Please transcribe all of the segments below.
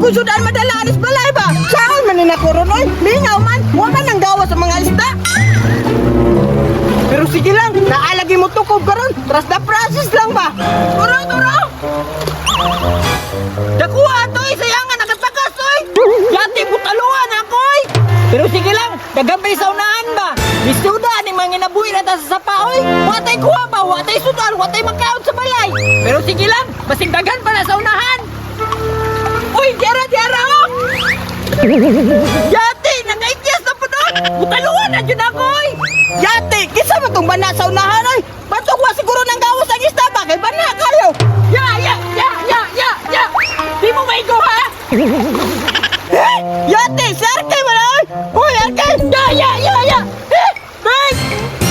Kung sudan madala anis balay ba? Saan man ni nako ron oy? Lingaw man, wa man ang gawa sa mga isda. Pero sige lang, naalagi mo tukob karon. Trust the process lang ba? Turo, turo! Dakuha ato eh, sayanga nakatakas oy! Yati butaluan ako oy! Pero sige lang, dagambay sa unahan ba? Bisuda ni mga ginabuhi na ta sa sapa oy! Watay kuha ba? Watay sudan, watay makaon sa balay! Pero sige lang, basing daghan pa na sa unahan! Uy, diara, diara oh! Yati, nakaityas na po doon! Butaluan na dyan ako oy! Yate, kinsa man tong bana sa unahan oy? Batok wa siguro nang gawas ang isda ba? Kay bana kayo. Ya, ya, ya, ya, ya, ya! Di mo maigo ha? Eh, yate, si Arkay man oy. Uy, Arkay! Ya, ya, ya, ya! Eh, Bek!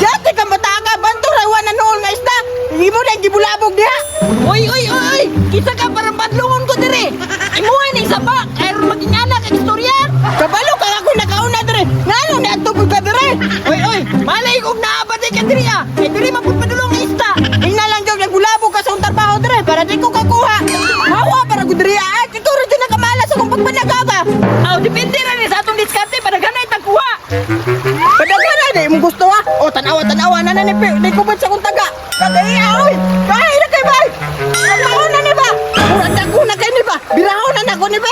Yate ka bata ka, bantog ra wa na nool nga isda. Imo na gibulabog diha. Oy, oy, oy, oy! Kisa ka parang badlungon ko dire! Imuha ni isa pa! Kaya ron maging anak ang istorya! Kabalo ka ako nakauna dire. Ngano ni adto ka dire? Oy, oy! Malay kong naabad ka dire ah! Kay dire mapud padulong ang isda! Ingna lang jud nagbulabog ka sa akong trabaho dire para di ko kakuha. Hawa para gud dire ah. Ikaw ra jud nakamalas akong pagpanaga ba. Aw, depende ra ni sa atong diskarte padaghanay tagkuha! Padaghan na imong gusto ha. O tan-awa tan-awa na na ni ni kubad sa akong taga. Kadai oy. Kay na kay bay. Tan-awa na ni ba? Murag dako na kay ni ba? Birahon na nako ni ba?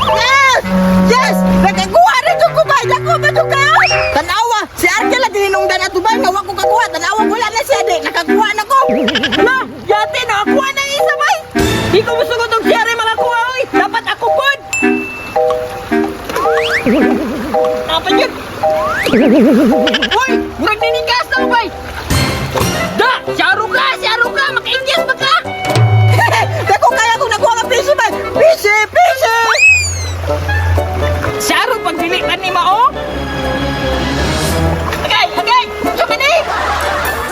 Yes! Yes! Nakakuha na jud ko bay. Dako ba jud kayo? Tan-awa si Arke lagi hinungdan ato bay nga wa ko kakuha. Tan-awa wala na siya di. Nakakuha na ko. Hala! Yate, nakakuha na yung isa bay! Di ko musugot og siyari makakuha oy! Dapat ako pod! Dapat yun! Uy! Murag ninikas na mo bay! Da! Siyaro ka! Siyaro ka! Makaingyas ba ka? Dako kaya kung nakuha nga pisi bay. Pisi, pisi. Siyaro pag dili ka ni Mao? Agay! Agay! Sa kani!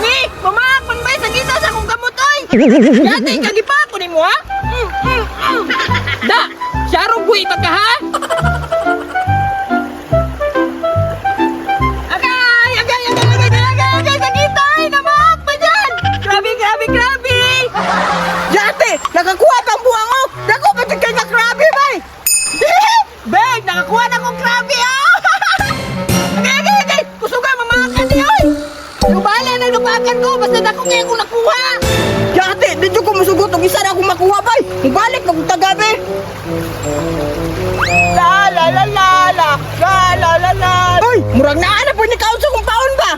Ni! Mamaak man bay sa gita sa akong kamot oy! Yate kagipa ko nimo ha? Mm, mm, mm. Da! Siyaro buhi pa ka ha? Agay! Agay! Agay! Agay! Agay! Agay! Sa gita ay! Namaak pa dyan! Grabe! Grabe! Grabe! Yate, nakakuha pang buwang oh. Dako pa jud kay nga grabe bay. Beg! Nakakuha na akong grabe ah! Agay! Agay! Agay! Kusuga! Mamaak ka ni oy! Lubala na lupakan ko! Basta dako kaya akong nakuha! Yate, di jud ko musugot og isa ra akong makuha bay. Mubalik na kong tagabi. La la la la la la la la la. Uy, murag naa na po ni kaon sa kong paon ba?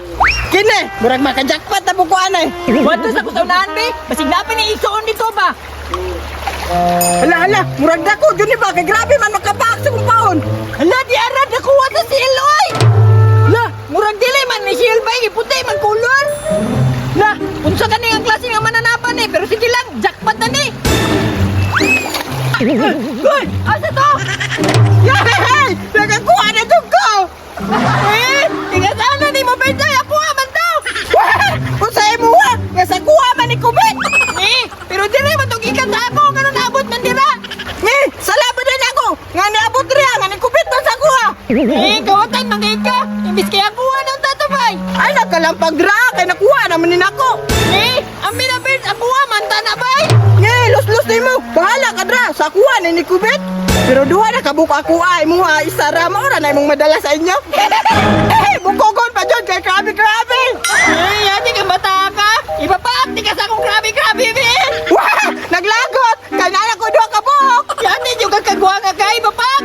Kini, murag maka-jackpot na po ko anay. Wanto sa kusaunahan be! Basig na pa ni isuon dito ba? Hala hala, murag dako jud ni ba kay grabe man makapaak sa kong paon. Hala, di arad nakuha sa si oy! La, murag dili man ni Shiel bay, iputi man kulor! La, unsa kani ang klase nga mananapan eh, pero sige lang, jackpot na ni! Uy, asa to? Yay! Nakakuha na jud ko. Eh, tinga sana ni mo birthday, ako man to! Unsa imo ha? Nga sa kuha man ni kubit. Eh, pero dili man tong ikan sa ako, karon abot man dira! Ni, salaba din ako. Nga niabot riya, nga ni kubit man sa kuha. Eh, kawatan man kay ka, imbis kaya kuha ng tatubay! Ay nakalampag dira kay nakuha naman ni nako. Eh, ang binabird, ako man ta na bay! Nge, los-los nimo. Bahala ka dra sa kuha ni kubit. Pero duha na kabuk ako ay mo ha, isa ra mo ra na imong madala sa inyo. Eh, bukogon pa jud kay grabe grabe. Ay, ate ka bata ka! Ipapaakti ka sa akong grabe-grabe, be! Wah, naglagot kay naa ko duha ka buok. Yate, yung kagkagwa nga ka, ipapaakti